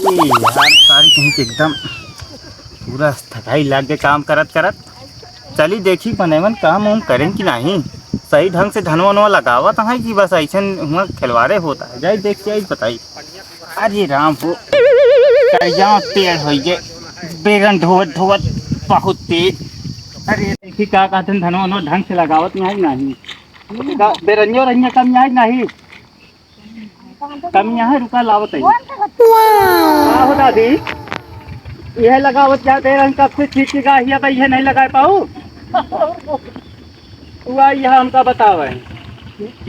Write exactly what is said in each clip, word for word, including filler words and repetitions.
ए यार, सारी कहीं के एकदम पूरा थकाई लाग गए काम करत करत। चली देखी बनैवन काम उम करें कि नाही, सही ढंग से धनवा वनवा लगावत हैं कि बस ऐसे हुआ खिलवाड़े होता है। जाई देख के आई बताई। अरे राम हो, करिया टेढ़ होइ गए, बेरन ढोवत ढोवत बहुत तेज। अरे देखी का कहते हैं, धनवा वनवा ढंग से लगावत नाही, नाही। का बेरनियो रनिया कम नाही, नाही। कम यहाँ रुका लावत है। का हो दादी, यह लगावत जाते हैं, हम कब से खींच के गा हिया भाई, यह नहीं लगा पाऊ। तू आई यहाँ हमका बतावे,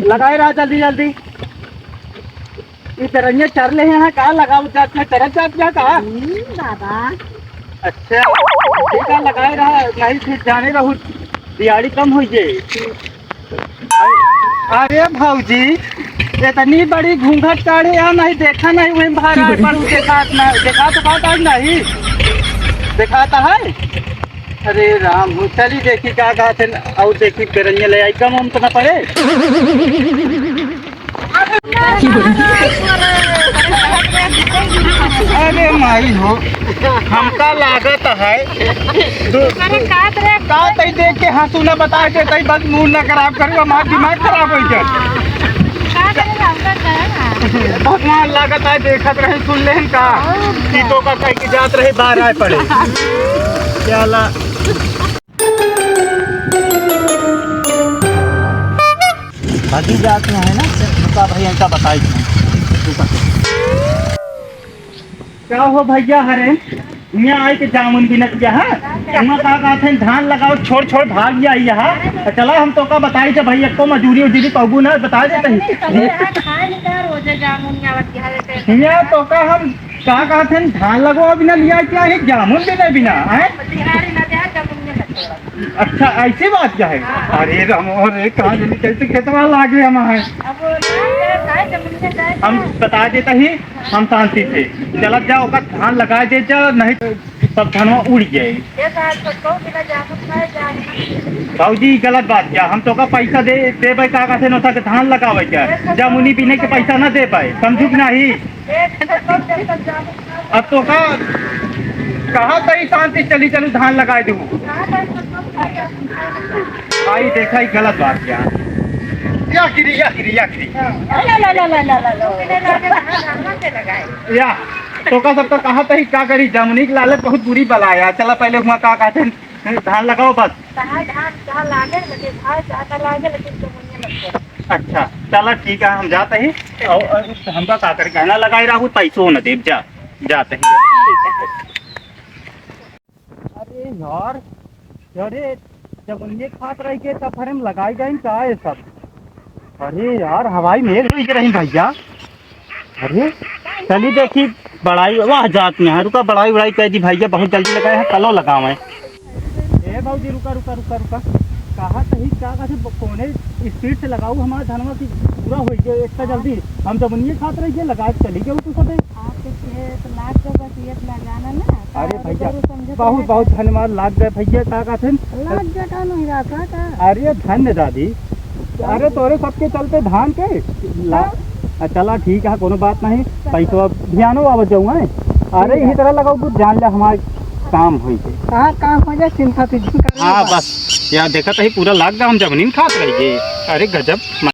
लगाए रहा जल्दी जल्दी। ये बेरनिया चर ले हैं, का लगावत जात में चरत जात जा का? हम्म, बाबा। अच्छा, ठीक है, लगाए रहा, नहीं फिर जाने रहू, दिहाड़ी कम होइ गई। अरे भौजी, इतनी बड़ी घूंघट काढ़े यहाँ नहीं देखा, नहीं वही बाहर आए पर देखात ना, देखात बात आज नहीं देखाता है। अरे राम हो, चली देखी का कहत हैं, और देखी बेरनिया ले आई, कम हम तो ना पड़े। अरे माई हो, हमका लागत है दो-, अरे का रे? का तई देख के हंसू ना बताए के तई बस मूड ना खराब करू, हमार दिमाग खराब होइ गया। का करे रे, हमका कहे ना। भगवान लागत है देखत रहे सुन लेन का। और कि तो का कह के जात रहे बाहर आए पड़े। चला। बाकी जात में है ना, रुका भाई, इनका बताई दे। रुका। का हो भैया, हरे, यहाँ आए के जामुन बिनत गया है? यहाँ का कहत हैं, धान लगाओ, छोड़ छोड़ भाग गया यहाँ। तो चला, हम तो का बताई थे भाई, एको मजूरी उजूरी कहबू ना, बता देते हैं। यहाँ तो का हम का कहत हैं, धान लगवा बिना लिया क्या है, जामुन बिना बिना, हैं? अच्छा, ऐसी बात क्या है? अरे राम, अरे कहाँ जल्दी कैसे खेतवा लागे हम हैं। हम बता देता ही, हम शांति से चलत जाओ, ओकर धान लगा दे जा, नहीं तो सब धनवा उड़ जाए। भौजी, गलत बात क्या? हम तो का पैसा दे, देबे का, का से नोता के धान लगावे क्या? जमुनी बीने के पैसा ना दे पाए, समझू कि नहीं? अब तो का, कहा तई शांति चली चलू धान लगाए दू। भाई देखा ही गलत बात क्या? या गिरी, या गिरी, या गिरी। या, तो का सबका कहा तई का करी, जमुनी के लालच बहुत बुरी बला है। चला पहले हुआ का कहते हैं, धान लगाओ बस। कहाँ धान, कहाँ लागे, लेकिन भाई ज्यादा लागे, लेकिन जमुनिया मत करो। अच्छा, चला ठीक है, हम जाते ही। और, और हमका का करे, गहना लगाए रहू, पैसो न देब, जा, जाते ही। अरे यार, अरे, जब ये खात रही के तब हम लगाई गई का ये सब? अरे यार, हवाई मेघ हुई के रही भैया। अरे, चली देखी, बड़ाई, वाह, जात में है, रुका, बड़ाई उड़ाई कह दी भैया, बहुत जल्दी लगाए हैं, कलो लगावे। ए भौजी, रुका, रुका, रुका, रुका, कहा तही, का, का से ब-, कोने स्पीड से लगाऊ हमारा धनवा की पूरा होई गए, इतना जल्दी हम जब नहीं खात रही के लगा के चली गए तू सबे। आपके खेत लाग के बस ये लगाना ना, अरे तो भैया, जरूर समझे बहुत, तो बहुत धन्यवाद, लाग गए भैया, का, का थे? लाग गए का नहीं रहा था का? अरे धन्य दादी, अरे तोरे सबके चलते धान के ला-, हाँ। आ, चला ठीक है, कोनो बात नहीं, पैसवा ध्यानो आवत जाऊँ है। अरे ठीक है। यही तरह लगाओ, तू जान ले हमारे काम होई के। हाँ, काम हो जाए, चिंता तो जिन कर हाँ, बस यार, देखा तो ही पूरा लॉकडाउन जब नींद खात रही गई। अरे गजब।